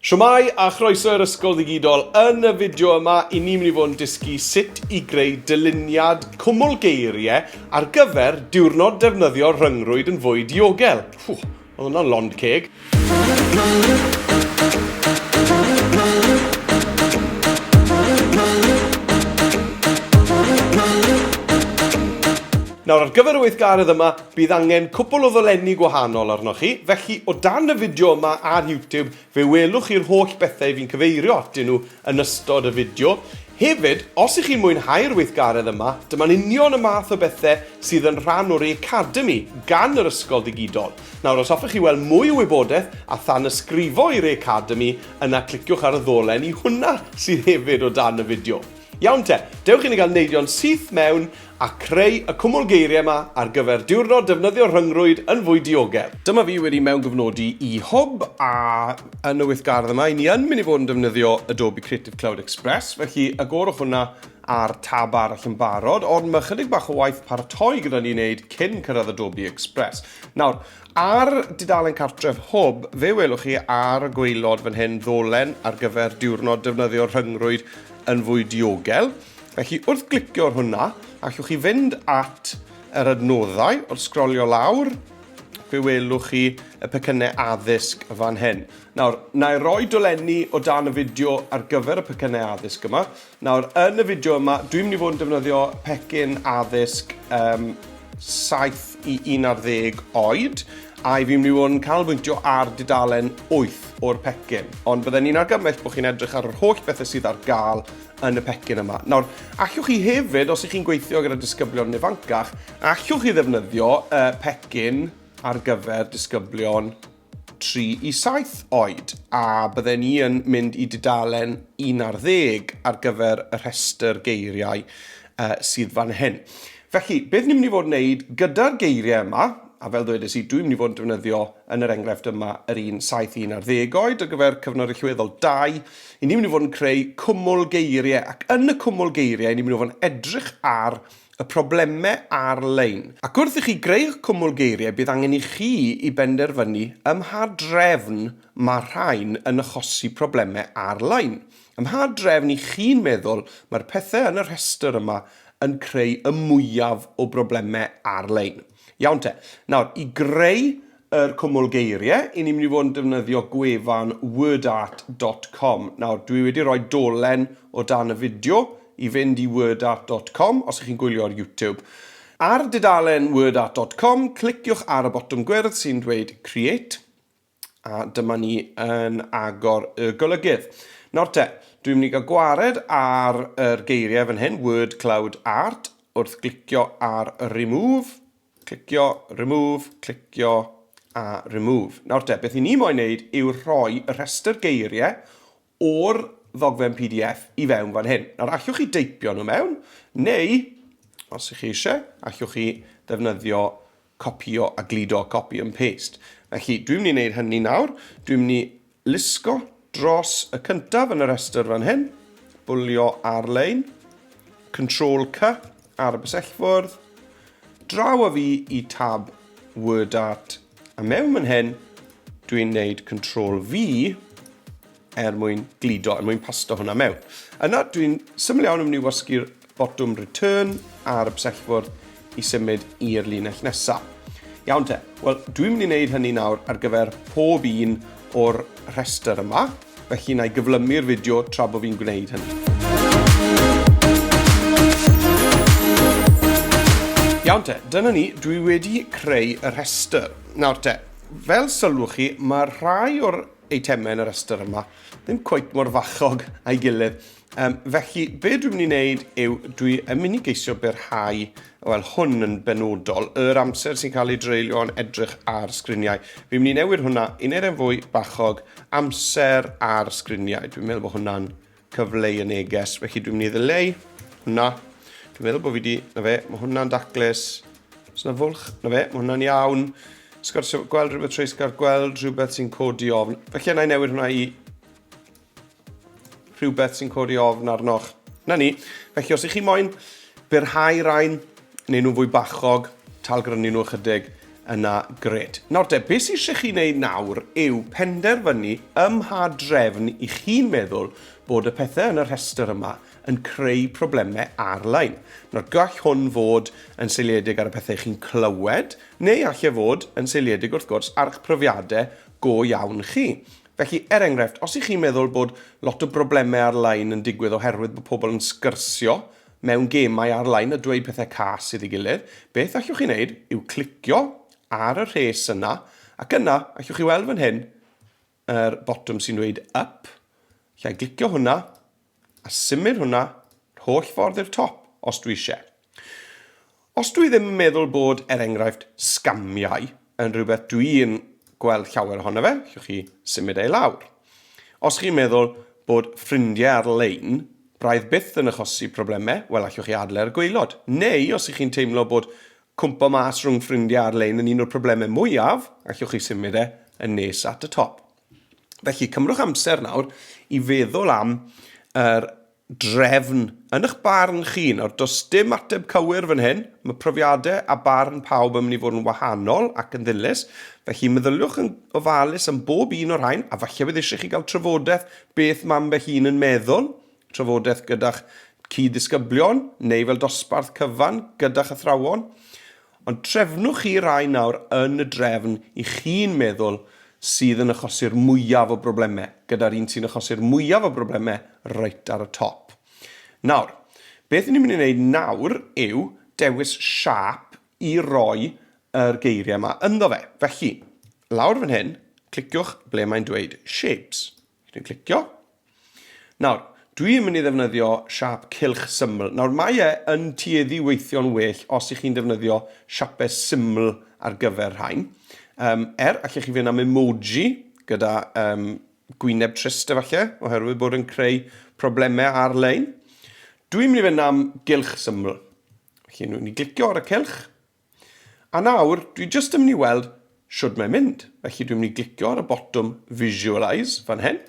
Shwmae a chroeso i'r Ysgol Ddigidol. Yn y fideo yma, i ni'n mynd i fod yn dysgu sut i greu dyluniad cwmwl geiriau ar gyfer diwrnod defnyddio rhyngrwyd yn fwy diogel. Whew, oedd hwnna'n lond ceg. Nawr, ar gyfer y weithgaredd yma, bydd angen cwpl o ddolenni gwahanol arnoch chi, felly o dan y fideo yma ar YouTube, fe welwch chi'r holl bethau fi'n cyfeirio atyn nhw yn ystod y fideo. Hefyd, os ych chi'n mwynhau'r weithgaredd yma, dyma'n union y math o bethau sydd yn rhan o'r e-Academy gan yr Ysgol Ddigidol. Nawr, os hoffech chi weld mwy o wybodaeth a thanysgrifo i'r e-Academy, yna cliciwch ar y ddolen i hwnna sydd hefyd o dan y fideo. Iawn te, dewch i ni gael neidio'n syth mewn a creu y cwmwl geiriau yma ar gyfer diwrnod defnyddio rhyngrwyd yn fwy diogel. Dyma fi wedi mewngofnodi i Hwb a yn y weithgaredd yma, i ni yn mynd i fod yn defnyddio Adobe Creative Cloud Express, felly agorwch hwnna ar tab arall yn barod, ond mae chydig bach o waith paratoi gyda ni wneud cyn cyrraedd Adobe Express. Nawr, ar dudalen cartref Hwb, fe welwch chi ar y gwaelod fan hyn ddolen ar gyfer diwrnod defnyddio rhyngrwyd yn fwy diogel. Felly wrth glicio ar hwnna, allwch chi fynd at yr adnoddau wrth sgrolio lawr, fe welwch chi y pecynnau addysg fan hyn. Nawr, na i roi dolenni o dan y fideo ar gyfer y pecynnau addysg yma. Nawr, yn y fideo yma, dwi'n mynd i fod yn defnyddio pecyn addysg um, 7 i 11 oed, a i fi'n mynd i fod yn canolbwyntio ar dudalen 8 o'r pecyn. Ond bydden ni'n argymell bod chi'n edrych ar yr holl bethau sydd ar gael yn y pecyn yma. Nawr, allwch chi hefyd, os ych chi'n gweithio gyda disgyblion ifancach, allwch chi ddefnyddio uh, pecyn ar gyfer disgyblion 3 i 7 oed, a bydden ni yn mynd i dudalen 11 ar gyfer y rhestr geiriau uh, sydd fan hyn. Felly, beth ni'n mynd i fod yn wneud gyda'r geiriau yma, a fel dwedes i, dwi'n mynd i fod yn defnyddio yn yr enghraifft yma yr un 7 i 11 oed ar gyfer cyfnod allweddol 2, i ni'n mynd i fod yn creu cwmwl geiriau, ac yn y cwmwl geiriau, ni'n mynd i fod yn edrych ar y problemau ar-lein. Ac wrth i chi greu'ch cwmwl geiriau, bydd angen i chi i benderfynu ym mha drefn mae rhain yn achosi problemau ar-lein. Ym mha drefn i chi'n meddwl mae'r pethau yn y rhestr yma yn creu y mwyaf o broblemau ar-lein? Iawn te. Nawr, i greu yr cwmwl geiriau, i ni'n mynd i fod yn defnyddio gwefan wordart.com. Nawr, dwi wedi rhoi dolen o dan y fideo i fynd i wordart.com os ych chi'n gwylio ar YouTube. Ar dudalen wordart.com, cliciwch ar y botwm gwyrdd sy'n dweud Create, a dyma ni yn agor y golygydd. Nawr te, dwi'n mynd i gael gwared ar yr geiriau fan hyn, Word Cloud Art, wrth glicio ar Remove, Clicio, remove, clicio a remove. Nawr te, beth i ni moyn neud yw rhoi y rhestr geiriau o'r ddogfen PDF i fewn fan hyn. Nawr, allwch chi deipio nhw mewn, neu, os ych chi eisiau, allwch chi ddefnyddio copio a gludo, copy and paste. Felly, dwi'n mynd i wneud hynny nawr. Dwi'n mynd i Lusgo dros y cyntaf yn y rhestr fan hyn, bwlio ar-lein, Control C ar y bysellfwrdd, draw â fi i tab WordArt, a mewn fan hyn, dwi'n neud Control V er mwyn gludo, er mwyn pasto hwnna mewn. Yna, dwi'n syml iawn yn mynd i wasgu'r botwm return ar y bysellfwrdd i symud i'r linell nesaf. Iawn te, wel dwi'n mynd i wneud hynny nawr ar gyfer pob un o'r rhestr yma, felly na i gyflymu'r fideo tra bod fi'n gwneud hynny. Iawn te, dyna ni, dwi wedi creu y rhestr. Nawr te, fel sylwch chi, mae rhai o'r eitemau yn y rhestr yma ddim cweit mor fachog a'i gilydd. Um, felly, be dwi'n mynd i wneud yw, dwi yn mynd i geisio byrhau, wel, hwn yn benodol, yr amser sy'n cael ei dreulio yn edrych ar sgriniau. Fi'n mynd i newid hwnna i wneud e'n fwy bachog, amser ar sgriniau. Dwi'n meddwl bod hwnna'n cyfleu y neges, felly dwi'n mynd i ddileu hwnna. Dwi'n meddwl bod fi wedi, na fe, mae hwnna'n daclus. Os na fwlch, na fe, mae hwnna'n iawn. Sgwrs, gweld rhywbeth treisgar, gweld rhywbeth sy'n codi ofn. Felly yna i newid hwnna i rhywbeth sy'n codi ofn arnoch. Na ni. Felly os ych chi moyn byrhau rhain, neu nhw'n fwy bachog, talgrynu nhw ychydig, Yna, grêt. Nawr te, beth sydd eisiau chi wneud nawr yw penderfynu ym mha drefn i chi'n meddwl bod y pethau yn y rhestr yma yn creu problemau ar-lein. Nawr, gall hwn fod yn seiliedig ar y pethau chi'n clywed, neu all e fod yn seiliedig, wrth gwrs, ar eich profiadau go iawn chi. Felly, er enghraifft, os ych chi'n meddwl bod lot o broblemau ar-lein yn digwydd oherwydd bod pobl yn sgyrsio mewn gemau ar-lein a dweud pethau cas iddi gilydd, beth allwch chi wneud yw clicio ar y rhes yna, ac yna allwch chi weld fan hyn yr botwm sy'n dweud up, lle glicio hwnna a symud hwnna holl ffordd i'r top os dwi eisiau. Os dwi ddim yn meddwl bod, er enghraifft, sgamiau yn rhywbeth dwi'n gweld llawer ohono fe, allwch chi symud e i lawr. Os chi'n meddwl bod ffrindiau ar-lein braidd byth yn achosi problemau, wel allwch chi adael e ar y gwaelod. Neu os ych chi'n teimlo bod cwmpo mas rhwng ffrindiau ar-lein yn un o'r problemau mwyaf, allwch chi symud e yn nes at y top. Felly, cymrwch amser nawr i feddwl am yr drefn yn eich barn chi. Nawr, does dim ateb cywir fan hyn. Mae profiadau a barn pawb yn mynd i fod yn wahanol ac yn ddilys. Felly, meddyliwch yn ofalus am bob un o'r rhain, a falle bydd eisiau chi gael trafodaeth beth mae ambell un yn meddwl, trafodaeth gyda'ch cyd-ddisgyblion neu fel dosbarth cyfan gyda'ch athrawon. Ond trefnwch chi rai nawr yn y drefn i chi'n meddwl sydd yn achosi'r mwyaf o broblemau, gyda'r un sy'n achosi'r mwyaf o broblemau reit ar y top. Nawr, beth ni'n mynd i wneud nawr yw dewis siâp i roi yr geiriau yma ynddo fe. Felly, lawr fan hyn, cliciwch ble mae'n dweud Shapes. Dwi'n clicio. Nawr, dwi'n mynd i ddefnyddio siâp cylch syml. Nawr, mae e yn tueddu weithio'n well os ych chi'n defnyddio siapau syml ar gyfer rhain. Um, er, allech chi fynd am emoji gyda um, gwyneb trist efallai, oherwydd bod yn creu problemau ar-lein. Dwi'n mynd i fynd am gylch syml. Felly, nhw'n i glicio ar y cylch, A nawr, dwi jyst yn mynd i weld shwd mae'n mynd. Felly dwi'n mynd i glicio ar y botwm Visualise fan hyn.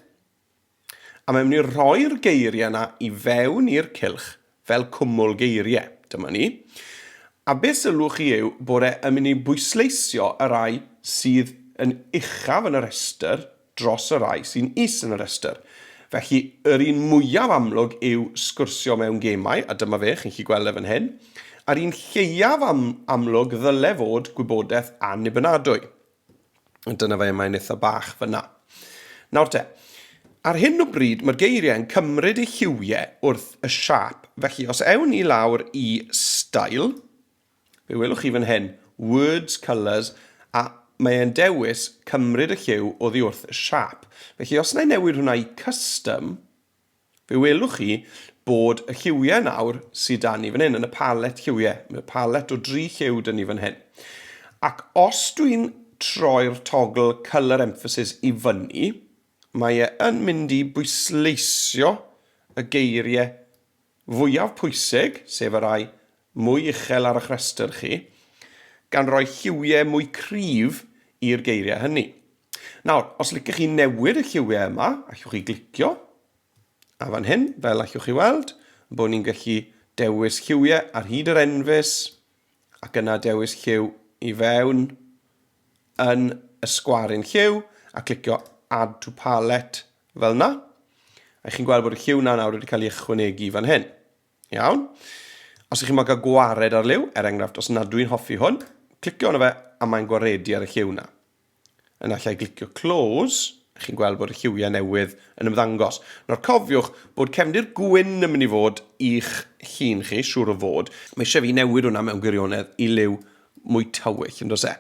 A mae'n mynd i rhoi'r geiriau yna i fewn i'r cylch fel cwmwl geiriau. Dyma ni. A beth sylwch chi yw bod e yn mynd i bwysleisio y rai sydd yn uchaf yn y rhestr dros y rhai sy'n is yn y rhestr. Felly, yr un mwyaf amlwg yw sgwrsio mewn gemau, a dyma fe, chi'n gallu gweld e fan hyn. A'r un lleiaf am amlwg ddyle fod gwybodaeth annibynadwy. A dyna fe, mae'n eitha bach fyna. Nawr te, ar hyn o bryd mae'r geiriau yn cymryd eu lliwiau wrth y siâp. Felly, os ewn ni lawr i Style, Fe welwch chi fan hyn, words, colours, a mae e'n dewis cymryd y lliw oddi wrth y siâp. Felly os wna i newid hwnna i custom, fe welwch chi bod y lliwiau nawr sydd 'da ni fan hyn yn y palet lliwiau. Mae palet o dri lliw 'da ni fan hyn. Ac os dwi'n troi'r togl colour emphasis i fyny, mae e yn mynd i bwysleisio y geiriau fwyaf pwysig, sef y rhai mwy uchel ar eich rhestr chi, gan roi lliwiau mwy cryf i'r geiriau hynny. Nawr, os licech chi newid y lliwiau yma, allwch chi glicio, a fan hyn, fel allwch chi weld, bod ni'n gallu dewis lliwiau ar hyd yr enfys, ac yna dewis lliw i fewn yn y sgwaryn lliw, a clicio Add to Palette fel yna. A chi'n gweld bod y lliw na nawr wedi cael ei ychwanegu fan hyn. Iawn? Os ych chi'n cael gwared ar liw, er enghraifft, os nad dwi'n hoffi hwn, clicio arno fe a mae'n gwaredu ar y lliw na. Yna allai glicio Close, a chi'n gweld bod y lliwiau newydd yn ymddangos. Nawr cofiwch bod cefndir gwyn yn mynd i fod i'ch llun chi, siŵr o fod. Mae eisiau fi newid hwnna mewn gwirionedd i liw mwy tywyll, yn does e?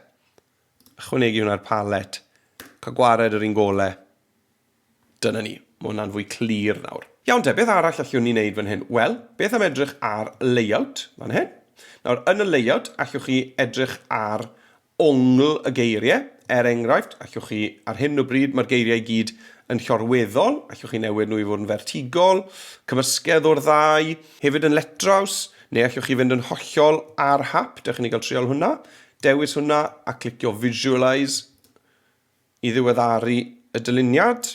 Ychwanegu hwnna i'r palet, cael gwared yr un gole. Dyna ni, mae hwnna'n fwy clir nawr. Iawn te, beth arall allwn ni wneud fan hyn? Wel, beth am edrych ar layout fan hyn? Nawr, yn y layout, allwch chi edrych ar ongl y geiriau, er enghraifft, allwch chi, ar hyn o bryd, mae'r geiriau i gyd yn llorweddol, allwch chi newid nhw i fod yn fertigol, cymysgedd o'r ddau, hefyd yn letraws, neu allwch chi fynd yn hollol ar hap, dewch i ni gael trial hwnna. Dewis hwnna a clicio Visualise i ddiweddaru y dyluniad.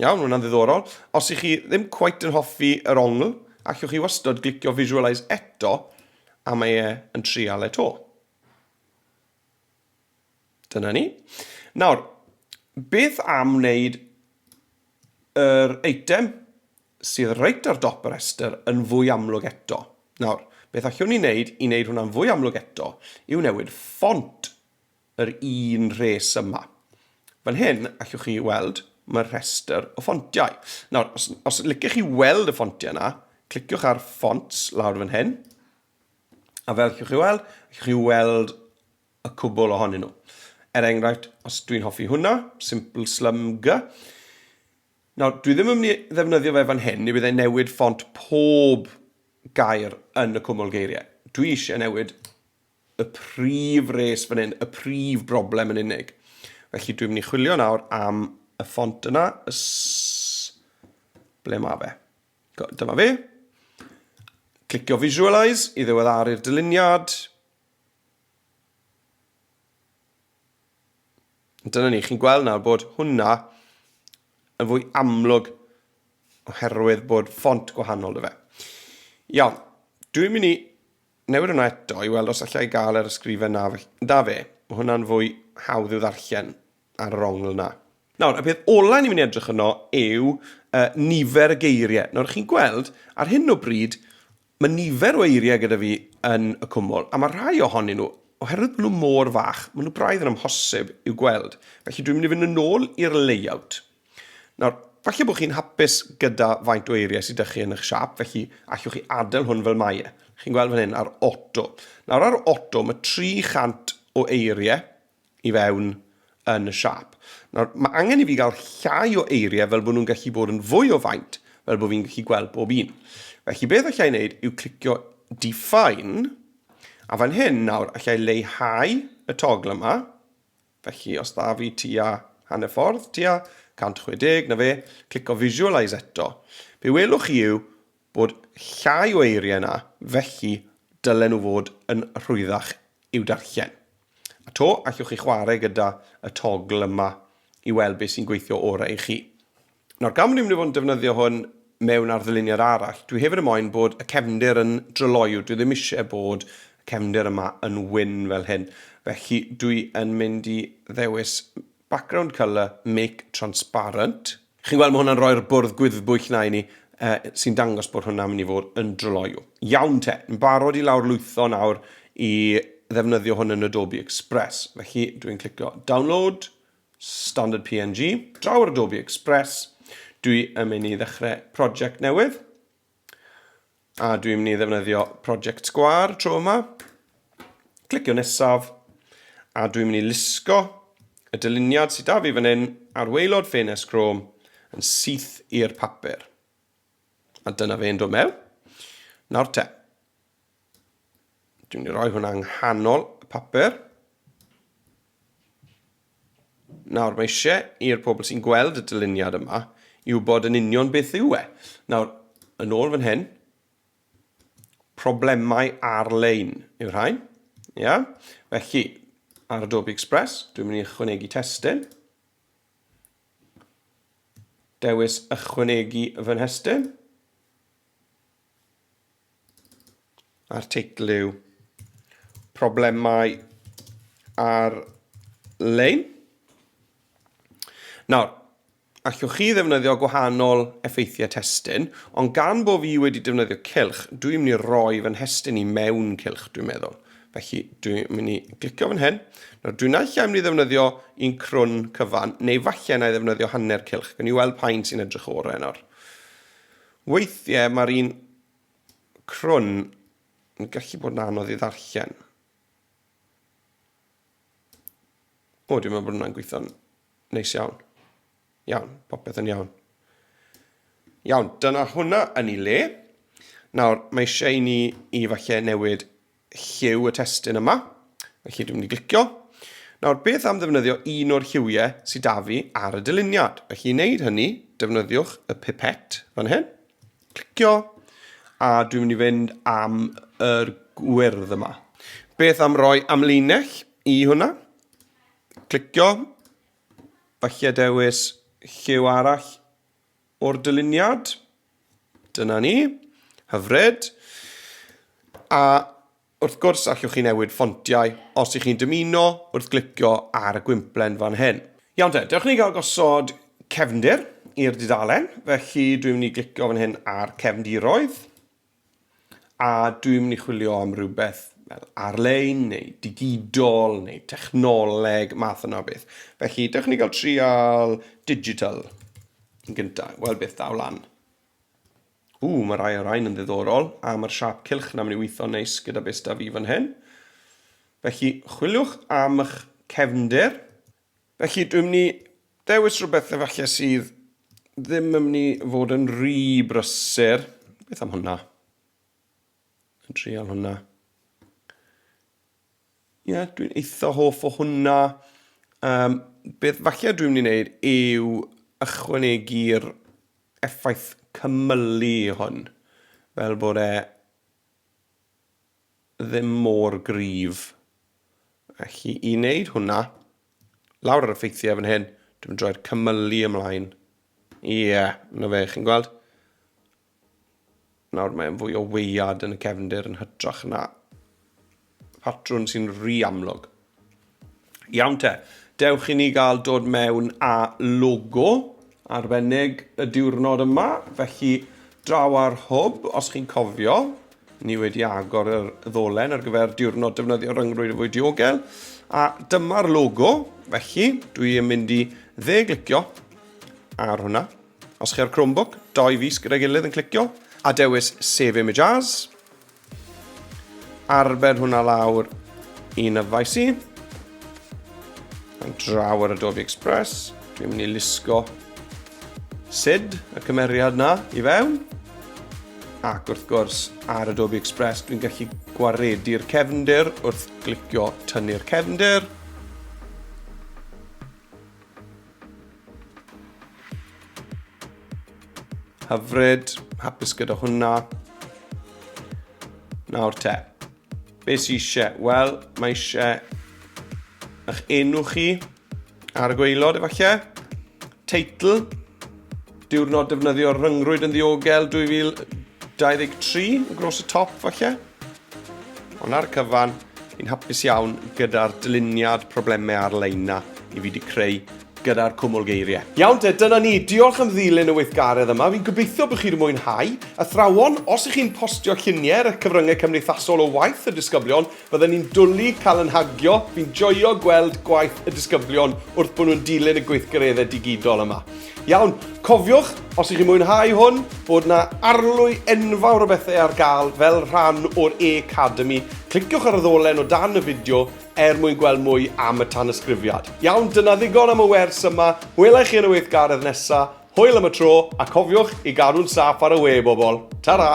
Iawn, hwnna'n ddiddorol. Os ych chi ddim cweit yn hoffi yr ongl, allwch chi wastod glicio Visualise eto a mae e yn trial e to. Dyna ni. Nawr, beth am wneud yr eitem sydd reit ar dop y rhestr yn fwy amlwg eto? Nawr, beth allwn ni wneud i wneud hwnna'n fwy amlwg eto yw newid ffont yr un rhes yma. Fan hyn, allwch chi weld, mae'r rhestr o ffontiau. Nawr, os, os licech chi weld y ffontiau yna, cliciwch ar fonts lawr fan hyn, a fel allwch chi weld, allwch chi weld y cwbl ohonyn nhw. Er enghraifft, os dwi'n hoffi hwnna, Simple Slum G. Nawr, dwi ddim yn mynd i ddefnyddio fe fan hyn, i bydd e'n newid ffont pob gair yn y cwmwl geiriau. Dwi eisiau newid y prif res fan hyn, y prif broblem yn unig. Felly dwi'n mynd i chwilio nawr am y ffont yna, ys... Ble mae fe? Dyma fe. Clicio Visualise i ddiweddaru'r dyluniad. Dyna ni, chi'n gweld nawr bod hwnna yn fwy amlwg oherwydd bod ffont gwahanol dy fe. Iawn, dwi'n mynd i newid hwnna eto i weld os allai gael yr ysgrifen na, da fe. Mae hwnna'n fwy hawdd i'w ddarllen ar yr ongl na. Nawr, y peth ola ni'n mynd i edrych yno yw uh, nifer y geiriau. Nawr, chi'n gweld, ar hyn o bryd, Mae nifer o eiriau gyda fi yn y cwmwl, a mae rhai ohonyn nhw, oherwydd bod nhw mor fach, maen nhw braidd yn amhosib i'w gweld. Felly dwi'n mynd i fynd yn ôl i'r layout. Nawr, falle bod chi'n hapus gyda faint o eiriau sydd 'da chi yn eich siâp, felly allwch chi adael hwn fel mae e. Chi'n gweld fan hyn ar auto. Nawr ar auto mae 300 o eiriau i fewn yn y siâp. Nawr, mae angen i fi gael llai o eiriau fel bod nhw'n gallu bod yn fwy o faint, fel bod fi'n gallu gweld bob un. Felly beth allai wneud yw clicio Define, a fan hyn nawr allai leihau y togl yma, felly os dda fi tua hanner ffordd, tua 160 na fe, clicio Visualise eto. Be welwch chi yw bod llai o eiriau yna, felly dylen nhw fod yn rhwyddach i'w darllen. A to, allwch chi chwarae gyda y togl yma i weld beth sy'n gweithio orau i chi. Nawr, gan bod ni'n mynd i fod yn defnyddio hwn mewn arddyluniad arall, dwi hefyd yn moyn bod y cefndir yn dryloyw. Dwi ddim eisiau bod y cefndir yma yn wyn fel hyn. Felly, dwi yn mynd i ddewis background colour make transparent. Chi'n gweld, mae hwnna'n rhoi'r bwrdd gwyddbwyll 'na i ni, uh, sy'n dangos bod hwnna'n mynd i fod yn dryloyw. Iawn te, yn barod i lawr lwytho nawr i ddefnyddio hwn yn Adobe Express. Felly dwi'n clicio Download, Standard PNG, draw ar Adobe Express, dwi yn mynd i ddechrau prosiect newydd. A dwi'n mynd i ddefnyddio Project Sgwâr tro yma. Clicio nesaf. A dwi'n mynd i lusgo y dyluniad sydd da fi fan hyn ar waelod ffenest Chrome yn syth i'r papur. A dyna fe'n dod mewn. Nawr te. Dwi'n mynd i roi hwnna yng nghanol y papur. Nawr, mae eisiau i'r pobl sy'n gweld y dyluniad yma i wybod yn union beth yw e. Nawr, yn ôl fan hyn, problemau ar-lein yw'r rhain. Ia? Felly, ar Adobe Express, dwi'n mynd i ychwanegu testun. Dewis ychwanegu fy nhestun. A'r teitl yw Problemau ar-lein. Nawr, allwch chi ddefnyddio gwahanol effeithiau testun, ond gan bod fi wedi defnyddio cylch, dwi'n mynd i roi fy nhestun i mewn cylch, dwi'n meddwl. Felly, dwi'n mynd i glicio fan hyn. Nawr, dwi'n naill ai mynd i ddefnyddio un crwn cyfan, neu falle na i ddefnyddio hanner cylch. Gawn ni weld pa un sy'n edrych orau nawr. Weithiau mae'r un crwn yn gallu bod yn anodd i ddarllen. O, dwi'n meddwl bod hwnna'n gweithio'n neis iawn. Iawn, popeth yn iawn. Iawn, dyna hwnna yn ei le. Nawr, mae eisiau i ni i falle newid lliw y testun yma. Felly dwi'n mynd i glicio. Nawr, beth am ddefnyddio un o'r lliwiau sydd da fi ar y dyluniad? Felly i wneud hynny, defnyddiwch y pipet fan hyn. Clicio, a dwi'n mynd i fynd am yr gwyrdd yma. Beth am roi amlinell i hwnna? Clicio, falle dewis lliw arall o'r dyluniad. Dyna ni. Hyfryd. A Wrth gwrs, allwch chi newid ffontiau os ych chi'n dymuno wrth glicio ar y gwymplen fan hyn. Iawn te, dewch i ni gael gosod cefndir i'r dudalen. Felly dwi'n mynd i glicio fan hyn ar cefndiroedd a dwi'n mynd i chwilio am rhywbeth fel ar-lein neu digidol neu technoleg, math yna o beth. Felly dewch i ni gael trial digital yn gyntaf, weld beth daw lan. Ww, mae rhai o'r rhain yn ddiddorol, a mae'r siâp cylch 'na mynd i weithio'n neis gyda beth 'da fi fan hyn. Felly, chwiliwch am eich cefndir. Felly, dwi'n mynd i dewis rhywbeth efallai sydd ddim yn mynd i fod yn rhy brysur. Beth am hwnna? Yn trial hwnna. Ie, yeah, dwi'n eitha hoff o hwnna. Um, beth falle dwi'n mynd i wneud yw ychwanegu'r effaith cymylu i hwn, fel bod e ddim mor gryf. Felly, i wneud hwnna, lawr ar effeithiau fan hyn, dwi'n droi'r cymylu ymlaen. Ie, yeah, na fe, chi'n gweld? Nawr mae'n fwy o weiad yn y cefndir yn hytrach na patrwn sy'n rhy amlwg. Iawn te, dewch i ni gael dod mewn â logo arbennig y diwrnod yma. Felly, draw ar hwb, os chi'n cofio, ni wedi agor yr ddolen ar gyfer diwrnod defnyddio ryngrwyd yn fwy diogel. A dyma'r logo, felly dwi yn mynd i dde-glicio ar hwnna. Os chi ar Chromebook, doi fus gyda'i gilydd yn clicio, a dewis Save Image As. Arbed hwnna lawr i nyfais i. Yn draw ar Adobe Express. Dwi'n mynd i lusgo Sid, y cymeriad na, i fewn. Ac wrth gwrs, ar Adobe Express, dwi'n gallu gwaredu'r cefndir wrth glicio tynnu'r cefndir. Hyfryd, hapus gyda hwnna. Nawr te, be sy eisiau? Wel, mae eisiau eich enw chi ar y gwaelod efallai. Teitl, diwrnod defnyddio rhyngrwyd yn ddiogel 2023, across y top falle. Ond ar y cyfan, fi'n hapus iawn gyda'r dyluniad problemau ar-lein na i fi wedi creu gyda'r cwmwl geiriau. Iawn te, dyna ni. Diolch am ddilyn y weithgaredd yma. Fi'n gobeithio bod chi wedi mwynhau. Athrawon, os ych chi'n postio lluniau ar y cyfryngau cymdeithasol o waith y disgyblion, fydden ni'n dwlu cael yn hagio. Fi'n joio gweld gwaith y disgyblion wrth bod nhw'n dilyn y gweithgareddau digidol yma. Iawn, cofiwch, os ych chi'n mwynhau hwn, bod 'na arlwy enfawr o bethau ar gael fel rhan o'r e-Academy. Cliciwch ar y ddolen o dan y fideo er mwyn gweld mwy am y tanysgrifiad. Iawn, dyna ddigon am y wers yma. Wela i chi yn y weithgaredd nesa. Hwyl am y tro, a cofiwch i gadw'n saff ar y we, bobl. Ta-ra!